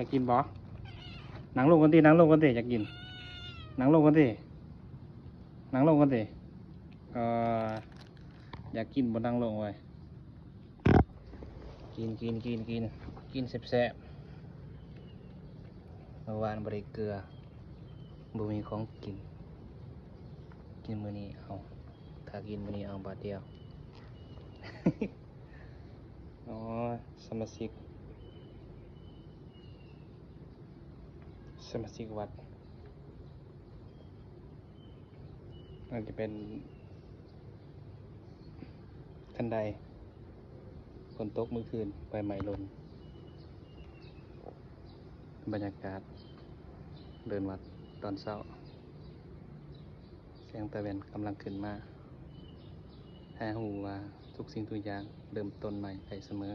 ຢາກກິນບໍ່? ນັ່ງລົງກ່ອນຕິ ນັ່ງລົງກ່ອນຕິ ຢາກກິນ ນັ່ງລົງກ່ອນຕິ ນັ່ງລົງກ່ອນຕິ. ເອີ ຢາກກິນບໍ່? ນັ່ງລົງໄວ້. ກິນ ກິນ ກິນ ກິນ ກິນແຊບໆ. ເມື່ອວານບໍ່ໄດ້ເກືອ ບໍ່ມີຂອງກິນ ກິນມື້ນີ້ເອົາ ຖ້າກິນມື້ນີ້ເອົາບາດດຽວ. ອໍ ສະມາຊິກ ສະມາຊິກວັດ ອາດຈະເປັນຄັນໄດ. ຝົນຕົກມື້ຄືນ ໄຟໄໝ້ລົນ. ບັນຍາກາດເດີ່ນວັດຕອນເຊົ້າ ແສງຕາແວ່ນກຳລັງຂຶ້ນມາ ໃຫ້ຮູ້ວ່າທຸກສິ່ງທຸກຢ່າງເລີ່ມຕົ້ນໃໝ່ໄດ້ສະເໝີ.